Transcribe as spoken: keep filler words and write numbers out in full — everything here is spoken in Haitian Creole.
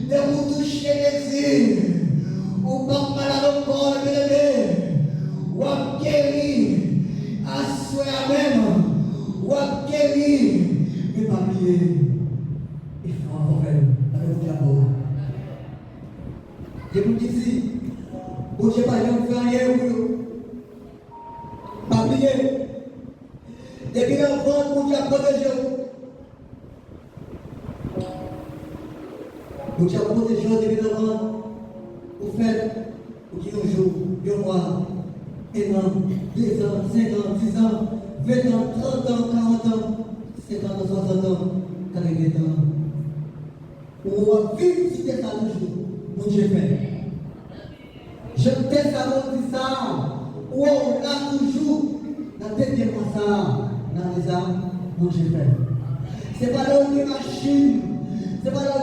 Depi w touche Jezi, ou p ap malad ankò, byeneme. W ap geri. Aswè a menm, w ap geri. Men pa bliye, efò a fò fè l. Lage Bondye apre w. Gen moun ki di, Bondye pa janm fè anyen pou yo. Pa bliye, depi nan vant, Bondye ap pwoteje w. Bondye ap pwoteje w depi nan vant ou fèt, ou gen yon jou, yon mwa, en an, dezan, senk an, dizan, ventan, trantan, karantan, senkantan, swasanntan, katreventan. Ou w ap viv sou tè sa toujou, Bondye fè. Jan tè sa bondye sa, ou w la toujou, nan dènye mwa sa, nan ane sa, Bondye fè. Se pa lè w gen machin, se pa lè w